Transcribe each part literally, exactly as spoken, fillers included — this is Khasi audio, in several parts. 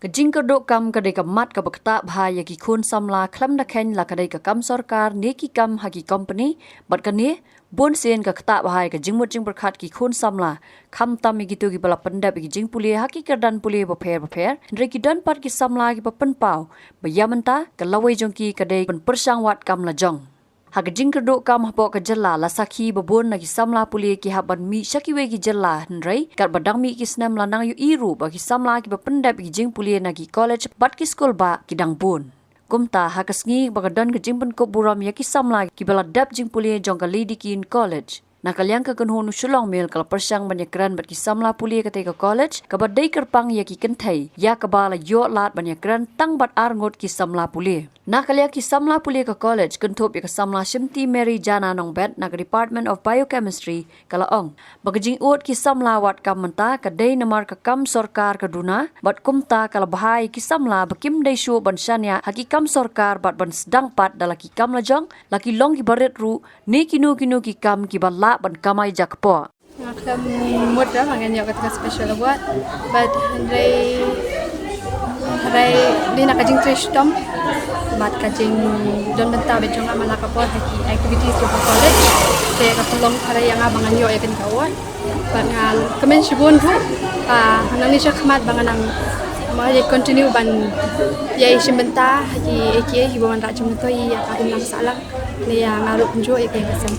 Ka jingkyrduh kam ka dei ka mat kaba ktah bha ïa ki khun samla khlem da kheiñ la ka dei ka kam sorkar ne ki kam ha ki kompani, bad kane bun sien ka ktah bha ïa ka jingmut jingpyrkhat ki khun samla, khamtam ïa kito kiba la pyndep ïa ki jingpule ha ki kyrdan pule bapher bapher, hynrei ki don pat ki samla kiba pynpaw ba ïa mynta ka lawei jong ki ka dei ban pyrshang wad kam la jong. Ha ka jingkyrduh kam hapoh ka jylla, la sakhi ba bun na ki samla pule ki hap ban mih sha kiwei ki jylla, hynrei katba dang mih ki snem la nang ïohi ruh ba ki samla kiba pyndep ïa ki jingpule na ki college bad ki skul bah ki dang bun. Kumta ha ka sngi ba ka don ka jingpynkup burom ïa ki samla kiba la dep jingpule jong ka Lady Keane College, na ka liang ka Kynhun u Shillong Mail ka la pyrshang ban ïakren bad ki samla pule katei ka college kaba dei kyrpang ïa ki kynthei, ïa kaba la ïoh lad ban ïakren tang bad ar ngut ki samla pule. Na ka liang ki samla pule ka college, kynthup ïa ka samla Shimti Mary Jana Nongbet na ka Department of Biochemistry, ka la ong ba ka jingud ki samla wad kam mynta ka dei namar ka kam sorkar ka duna, bad kumta ka la bha ïa ki samla ba kim dei shuh ban shaniah ha ki kam sorkar bad ban sdang pat da la ki kam la jong, la ki long kiba rit ruh ne kino kino ki kam kiba lah ban kamai jakpoh. Nga khlem mut ruh ba ngan ïoh kata ka special award, bad hynrei, hynrei dei na ka jingtrei shitom bad ka jingdon bynta bad jong nga man la ka por ha ki activities jong ka college, te ka pynlong hynrei ïa nga ba ngan ïoh ïa kane ka award. Bad nga kmen shibun ruh, ah, nang ïa sha khmat ba ngan nang ma ïa continue ban ïa shim bynta ha ki, ïa ki, ïa ki ba wanrah jingmyntoi ïa ka imlang sahlang, ne ïa nga ruh kumjuh ïa ka ïing ka sem.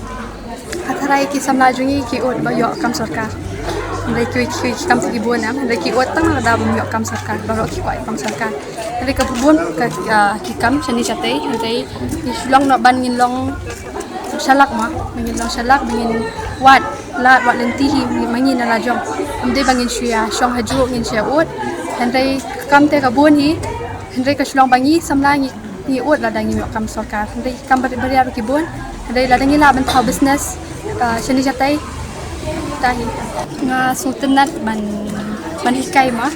Ka tharai ki samla jong ngi ki ud ba ïoh kam sorkar. Hynrei ki, ki, ki kam te ki bun em, hynrei ki ud tang lada bym ïoh kam sorkar, baroh ki kwah kam sorkar. Hynrei ka bun ka, ah, ki kam shane shatei, hynrei ngi shu long noh ban ngin long shalak ma, ba ngin long shalak, ba ngin wad lad wad lynti hi ma ngi na la jong. Ym dei ba ngin shu ïa shong hajuh ngin shu ïa ud. Hynrei ka kam te ka bun hi, hynrei ka shu long ba ngi samla ngi ngi ud lada ngi ïoh kam sorkar. Hynrei kam bar-, baria ruh ki bun. Hynrei lada ngi lah ban thaw business, ah, shane shatei, ta hi. Nga sngewtynnat ban, ban hikai ma.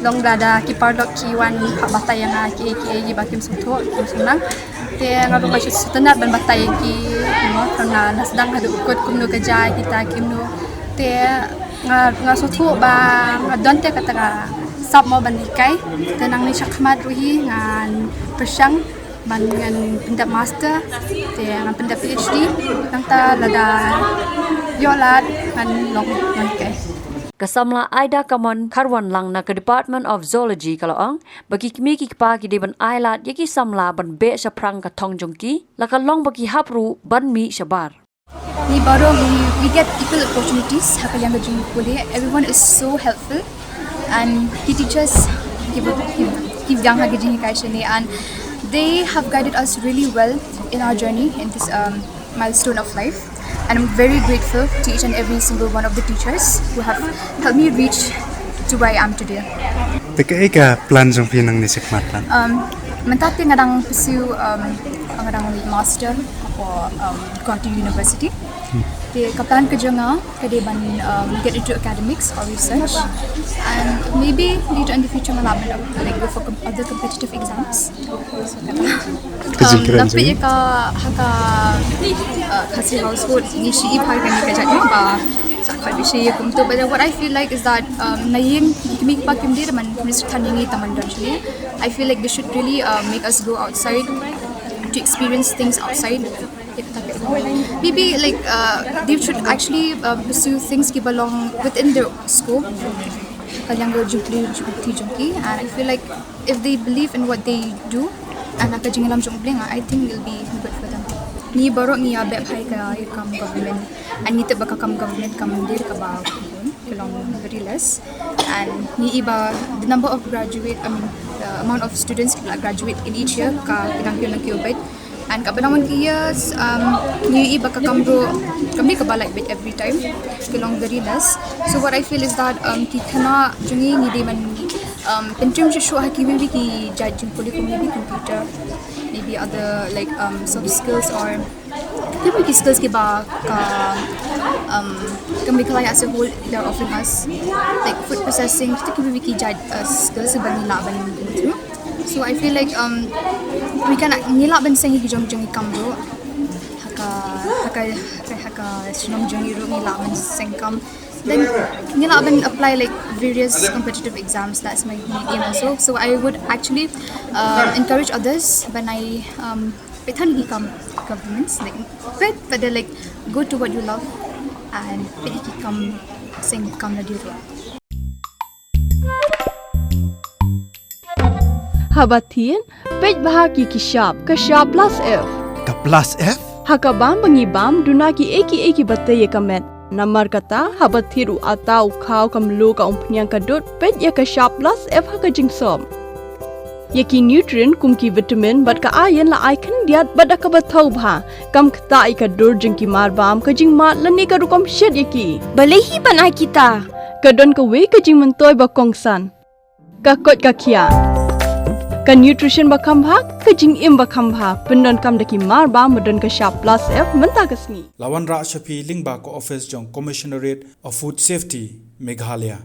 Long lada ki paralok ki wan ha batai ïa nga ki, ki, ki ba kim sngewthuh, kim sngewtynnat. Te nga ruh nga sngewtynnat ban batai ïa ki, you know, kane la sdang haduh kut kumno ka jia kita kumno. Te nga, nga sngewthuh ba nga don te kata ka sap mo ban hikai. Te nangne shakhmat ruh hi ngan pyrshang ban ngan pyndep master, te ngan pyndep PhD, nangta lada ïoh lad ngan long ngan hikai. Ka samla Aida Kamon Kharwanlang na ka Department of Zoology ka la ong ba ki kmie ki kpa ki dei ban ai lad ïa ki samla ban beh shaphrang ka thong jong ki, la ka long ba ki hap ruh ban mih shabar. Ngi baroh ngi, we get equal opportunities ha ka liang ka jingpule. Everyone is so helpful and ki teachers ki, ki, ki biang ha ka jinghikai shane, and they have guided us really well in our journey in this, um, milestone of life. And I'm very grateful to each and every single one of the teachers who have helped me reach to where I am today. Te kaei ka plan jong phi nangne shakhmat? Um, mynta te nga dang pursue, um, nga dang master hapoh, um, Guwahati University. Hmm. Te ka plan ka jong nga ka dei ban, um, get into academics or research. And maybe later in the future nga lah ban, like, go for com-, other competitive exams. Ka jingkren jong ngi. Um, na phi ka, ha ka, uh, Khasi household ngi shu i pha kane ka jait ba sa khoi bishar ïa kumto. But what I feel like is that, um, na ïing ki kmie ki kpa kim dei ban risk than ïa ngi tang ban don shane. I feel like they should really, uh, make us go outside to experience things outside. Maybe, like, uh, they should actually, uh, pursue things ki ba long within their scope. Ka liang ka jingpule jong ki, and I feel like if they believe in what they do, and ka jingïalam jong U Blei, I think it'll be good for them. Ngi baroh ngi ïa beh bha ïa ka, ïa ka kam government. And ngi tip ba ka kam government kam dei kaba bun, ka long very less. And ngi i ba the number of graduate, I mean, the amount of students ki la graduate in each year ka ki dang ki, ki dang ki beit. And kaba dang wan ki years, um, ngi i ba ka kam ruh kam dei kaba like beit every time. Ka long very less. So what I feel is that, um, ki khynnah jong ngi ngi dei ban, um, pyntriem shuh shuh ha kiwei kiwei ki jait jingpule, kum maybe computer, maybe other, like, um, soft skills or kiwei ki skills kiba ka, um, kam dei ka la ïa se whole they're offering us, like, food processing, kita kiwei kiwei ki jait, uh, skills ba ngi lah ban go through. So I feel like, um, we can, ngi lah ban seng ïa ki jong jong ki kam ruh ha ka, ha ka, ha ka, ha ka shnong jong ngi ruh ngi lah ban seng kam. Then ngi lah ban apply like various competitive exams. That's my main aim also. So I would actually uh, encourage others ban ai um, peit than ki kam compliments like peit, but they like go to what you love and peit ki kam seng kam la diri. Haba thied, peit bha ki ki shap, ka shap plus F. Ka plus F? Ha ka bam ba ngi bam, duna ki ei ki ei ki ba tei ïa ka met. Namar kata, haba thied u ata, u khaw, ka mluh, ka umphniang, ka dud, peit ïa ka shap plus F ha ka jingsop. Ïa ki nutrient kum ki vitamin bad ka iron la ai khyndiat bad da kaba thaw bha. Kam ktah ïa ka dur jong ki mar bam, ka jingmad lane ka rukom shet ïa ki. Balei hi ban ai kita? Ka don kawei ka jingmyntoi ba kongsan. Ka koit ka khiah. Ka nutrition ba kham bha, ka jingim ba kham bha. Pyndonkam da ki mar bam ba don ka shap plus F mynta ka sngi. La wanrah sha phi lyngba ka office jong Commissionerate of Food Safety, Meghalaya.